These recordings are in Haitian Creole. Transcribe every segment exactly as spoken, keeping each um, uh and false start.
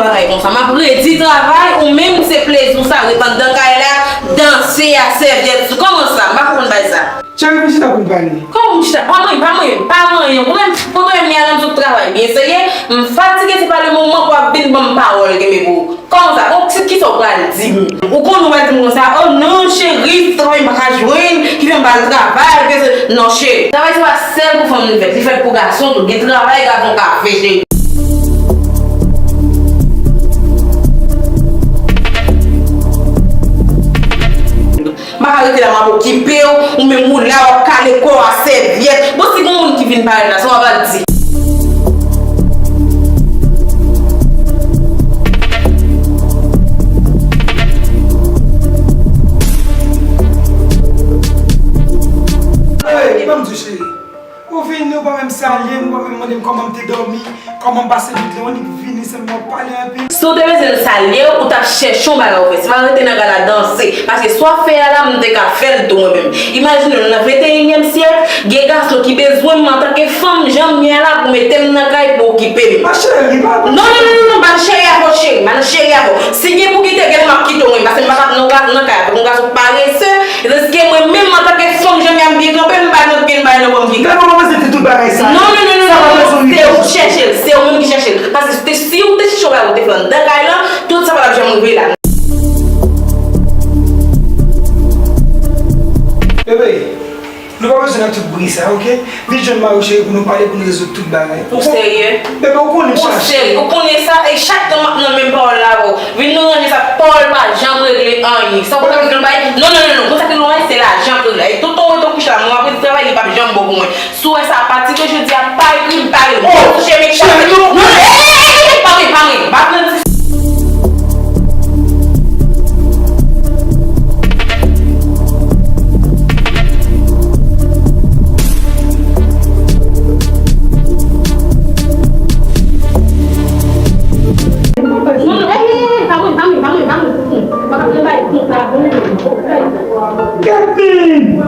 Bagay konsa, m ap redi travay, ou menm se plezi w sa, ret anndan kay la, danse ak sèvyèt sou. Kòman sa? M pa konprann bagay sa. Cheri, vin chita pou n pale. Kòman m chita? Pa manyen, pa manyen, pa manyen. Ou menm, pandan m ye a la, m sot travay byen serye, m fatige, se pa le moman pou w ap vin ban m pawòl kenbe pou ou. Kòman sa? Bon, se kisa w pral di m? Ou konn ou pral di m konsa, oh non, cheri, se travay m pa ka jwenn, ki fè m pa al travay, ke se, non, cheri. Travay se pa sèl pou fanm li fèt, li fèt pou gason tou. Gen travay gason ka fè, cheri. M pa ka rete la, m ap okipe w, ou menm ou la, w ap kale kò w a sèvyèt. Bon, si gen moun ki vin parèt la, sa w ap al di? Hey, ban m di w, cheri. Ou vini, ou pa menm salye m, ou pa menm mande m kòman m te dòmi, kòman m pase nwit lan, ou annik vini sèlman w pale anpil. Si w te bezwen m salye w, ou t ap chèche yon bagay ou fè. Se pa rete nan kay la danse. Paske sa w ap fè a la, m te ka fè l tou mwen menm. Imajine w, nou nan venteyinyèm syèk, gen gason ki bezwen m antanke fanm, jan m ye a la, pou mete m nan kay, pou okipe m. Ma cheri, pa... Non, non, non, non, non, pa nan cheri avè w, cheri, pa nan cheri avè w. Si gen pou kite, gen m ap kite w mwen, paske m pa ka nan, nan kay avèk yon gason parese. Tandis ke mwen menm, antanke fanm, jan m ye a, m byen kanpe, m pa nan byen, m pa nan bòm byen. Lè mwen panse se tout bagay sa. Non, non, non, non, non, non, se ou ki chèche l, se ou menm ki chèche l. Paske si te, si ou te chèche yon bagay ou te fè anndan kay lan, tout sa pa t ap janm rive la. Bebe, nou pa bezwen nan tout bri sa, oke? Vin jwenn mari w, cheri, pou nou pale, pou nou rezoud tout bagay. Ou serye? Bebe, ou konnen m chache. Ou serye? Ou konnen sa, e chak tan m ap nan menm pawòl la avè w. Vin nou ranje sa, pawòl pa janm regle anyen. Sa w konn vin bay? Non, non, non, non. Konsa ke nou bay, se lajan k regle. E tonton w ret kouche la, mwen ap rete travay, li p ap janm bon pou mwen. Si w wè sa, apati de jodi a, pa ekri m, pa rele m. Oh, touche m, cheri, non. Non, non, ey, ey, ey, ey, pa mwen, pa mwen. Pa pran ti... Non, non, ey, ey, ey, pa mwen, pa mwen, pa mwen, pa mwen. Pa mwen, pa mwen. Kevin!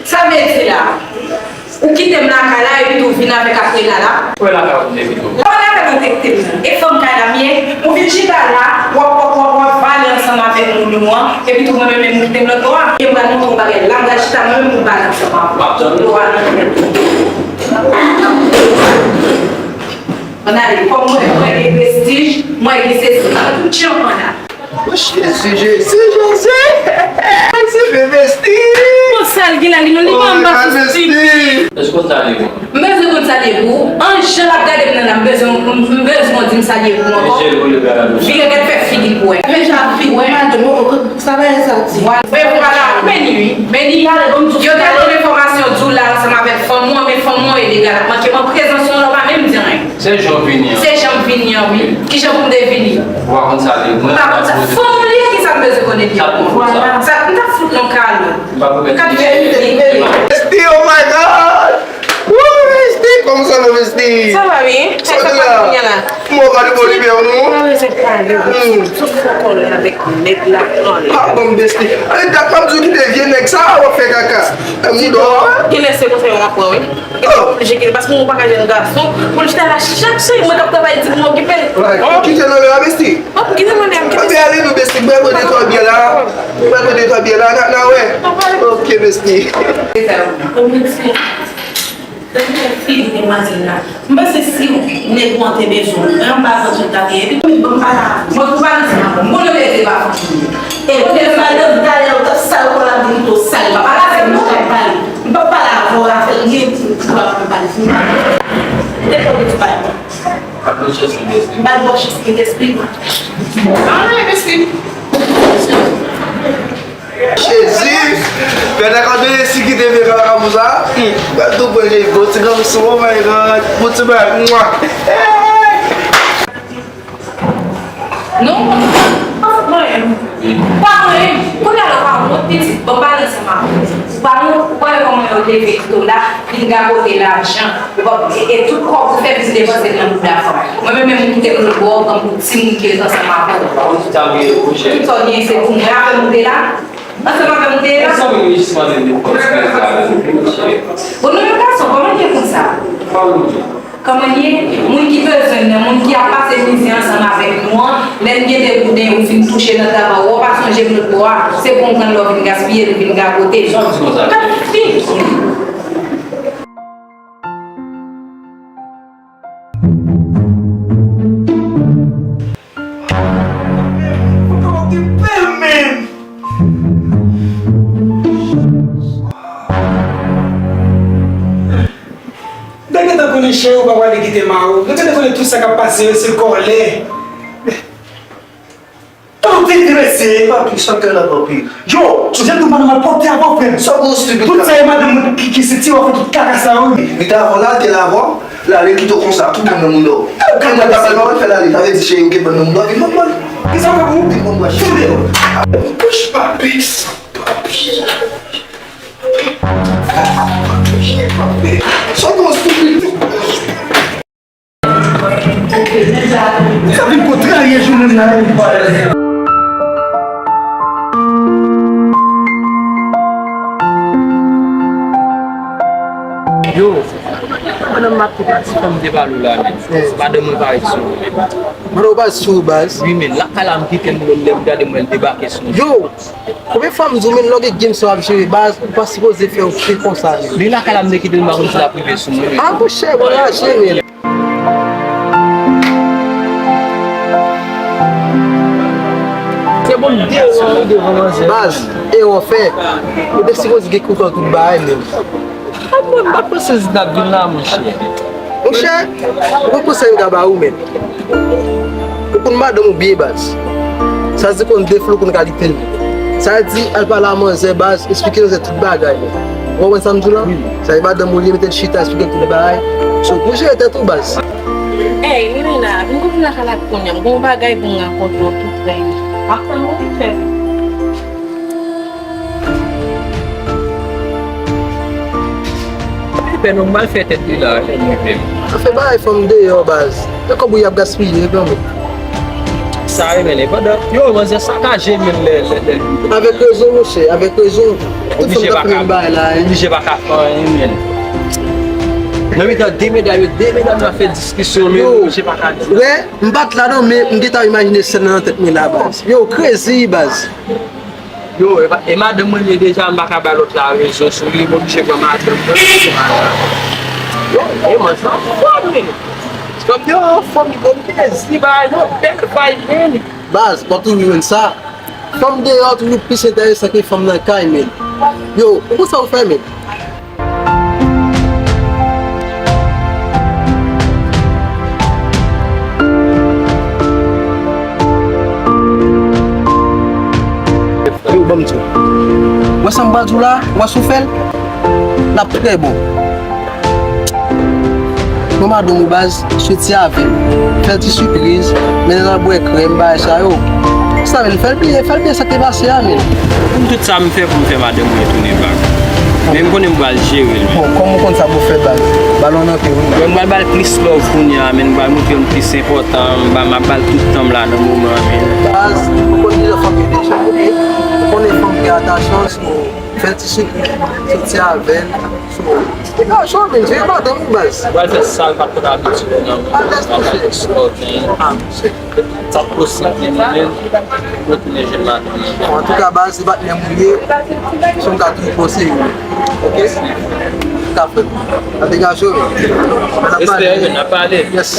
Sa vle di la, ou kite m lakay la epi tou vin avèk aprela la? Wè lakay ou te kite m. Wè lakay mwen te kite m nan. E fanm kay la m ye, ou vin chita la, w ap, w ap, w ap, w ap pale ansanm avèk moun ou an, epi tou mwen menm, menm ou kite m lòt bò a. E m pral montre w bagay la, m pral chita mwen menm pou m pale ansanm avè w. M ap tann ou. Ann ale, kòm mwen, mwen gen prestij, mwen gen sesi, tout jan ann ale. Jezi, Jezi, Jezi! Se bebe Steve! Bon, sa l gen la, li menm, li pa anba sou Steve. Èske w konn salye pou mwen? M bezwen konn salye pou ou. An jan l ap gade m nan la, m bezwen, m bezwen w di m salye pou ou ankò. Vire gad fè figi l pou wè. Men jan ap figi w, madanm, sa bagay sa di. E vwala, men li wi, men li. Yo te al jwenn enfòmasyon di w la ansanm avèk fanm ou an, men fanm ou an ilegal ap manke m an prezans ou an, ou pa menm di anyen. Se jan w vini an. Se jan m vini an, wi. Kijan pou m te vini? Ou pa konn sa li ye. Mwen pa konn sa. Fanm li ye, kisa m bezwen konnen li? Sa pou fout sa. Sa, m t ap fout non kalo. M pa pou mèt. Kat fè li te rive. Besti, oh my God! Woo, Besti, kòman sa va, Besti? Sa va byen. Sa, sa pa kounye a la. Mwen pa de bon limyè, non? Mwen se pale. Hmm. Sou fò kòlè avèk nèg la, anlè. Pa bon, Besti. Ale, dat m ap di w kite vye nèg sa, w ap fè kaka. Mouda. Genlè se konsa yo m ap pran, wi. E pa oblije kite, paske yon pa ka jwenn gason pou l chita la chak semèn, mwen k ap travay di pou m okipe l. Right. Ou kite nan lè a, Besti? Ou kite nan lè a, m kite. Anben ale non, Besti, mwen pote twa byè la. Mwen pote twa byè la, n a, n a wè. Ok, Besti. Figi demwazèl la. M panse si nèg ou an te bezwen w, mwen m pa konn sou l ta te ye. Epi tou, ban m pale avè w. Mwen pou pale ansanm avè w. M konnen w te pa fanm. E ou te pale talè. Mouto sal, m pa pale avè w non, m pa pale. M pa pale avè w, afè l gen pou w ap pale. Depo de ti pale. M pa bò chans Saint-Esprit. Ah, non, Saint-Esprit. Jezi! Pè nan kòdone si kite vye kaka pou sa. Gad tou pwen jezi bon ti granmoun, oh my God. Bon ti bagay. Mwa. Non, pa fè mwen. Pa mwen. Kounye a la, pa wont pitit. Bon, pale ansanm avè w. Ou pa wont, ou pa wè kòman yo leve Tito la, vin gagote lajan. Ou pa, e, e tout kòb ou fè, vin depanse l nan bouda fanm. Mwen menm, menm, m kite m lòt bò, granmoun, timoun ki ret ansanm avè w. Tout sa w gen, se pou mwen. Avè m ou te la? Ansanm avè m ou te la? Bon, nou menm gason, kòman n ye konsa? Kòman n ye? Moun ki bezwen nan, moun ki ap pase mizè ansanm avèk nou an, lè n gen de gouden, ou fin touche nan travay ou, ou pa sonje m lòt bò a, se pou yon grann lè w vin gaspiye l, ou vin gagote. Gad fi! Mwen kapab te bèl menm. Mwen gentan konnen cheri w pa prale kite mari w. Mwen gentan konnen tout sa k ap pase yo se kòlè. Ou te trese. Papi, sa kè la, papi. Yo, Joseph nou pa nan malpwòpte avè w, frè m. Sa w konn stupid. Tout sa e madanm mwen ki, ki se ti w ap fè tout kaka sa yo. Li t avè w la, te la avè w. L ale kite w konsa, tout moun nan moun dòmi. Kè mwen ta pral pa wè l fè l ale, sa vle di cheri ou gen bann nan moun dòmi, vin ban m. Kisa w fè pou ou? Vin ban m bwè cheri. Push papi, papi. Papi, papi. Sa w konn stupid. Sa vin kontrarye jounen m nan. Yo, pandan m ap te pati, fò m te pale w la, men. Madanm mwen parèt sou ou, men. Madanm ou parèt sou ou, baz? Wi, men. Lakay la, m kite l, lè m gade, m wè l debake sou mwen. Yo! Konbyen fwa m di w, men, lè w gen game sa w ap jere, baz, ou pa sipoze fè okenn konsa, men. Li lakay la, m te kite l, m pa konn si l ap rive sou mwen, men. Ah, monchè, mwen raje, men. Se bon, m deyò, m devan manzè. Baz, erè w fè. Ou te sipoze gen kontwòl tout bagay, men. Ah, mwen, m pa t panse Zina t vin la, monchè. Monchè, ou konn konsèy m ka ba ou, men. Ou konn madanm ou byen, baz. Sa di konn defo l, konn kalite l. Sa di al pale a manzè, baz, esplike manzè tout bagay. Ou konprann sa m di w la? Wi. Sa di madanm ou li mete l chita, esplike l tout bagay. So, pou jere tèt ou, baz. Ey, Rimena, vin kote m lakay la kounye a. M gen yon bagay pou m rakonte w tou prè. M ap tann ou, wi, chèf. Pè non, m al fè tèt li la, lè m rive. Afè bagay fanm deyò, baz. E kòb ou y ap gaspiye, granmoun. Sa, e, men, pandan, yo, manzè sakaje, men, lè, lè, lè. Avèk rezon, monchè, avèk rezon. Tout fanm k ap fè menm bagay la, hein. Oblije pa ka fè anyen, men. Nan mitan de medam yo, de medam yo ap fè diskisyon, men oblije pa ka di. Wè, m pa t la non, men m gentan imajine sèn nan nan tèt mwen la, baz. Yo, crazy, baz. Yo, e pa, e madanm mwen ye deja, m pa ka bay lòt la rezon sou li, m oblije pran madanm mwen. Yo, e man sa fò, men. Fanm deyò an fòm, li ban m plezi, bagay yo bèl, vibe, men. Baz, w ap toujou jwenn sa. Fanm deyò toujou plis enteresan ke fanm nan kay, men. Yo, ou konn sa w fè, men? Yo, ban m di w. Wè sa m pral di w la, wè si w fè l, l ap trè bon. Bon, madanm ou baz, soti avè l. Fè l ti sipriz, mennen l al bwè krèm, bagay sa yo. Sa, men, fè l bliye, fè l bliye sa k te pase a, men. Pou m tout sa m fè pou m fè madanm mwen tounen vag. Men m konnen m pral jere l, men. Bon, kòm ou konn sa pou w fè, baz, balon nan pye w wi. Mwen, m pral ba l plis love kounye a, men m pral montre l m plis enpòtan, m ba, m ap ba l tout tan m la nan moman an, men. Baz, ou konn kijan fanm ye deja, oke? Ou konnen fanm ki atache ansanm. Fè ti souri, soti avè l. So, e gason, men, se madanm ou baz. Ou pral fè sa l pa t konn abitye nan. Alèz, monchè. Sa posib li menm, pou tounen jèn madanm. Bon, antouka, baz, se patnè m ou ye. Si m ka toujou konseye w. Oke? Ka fèt. Sa te gason, men. Respè, men, n ap pale. Yes.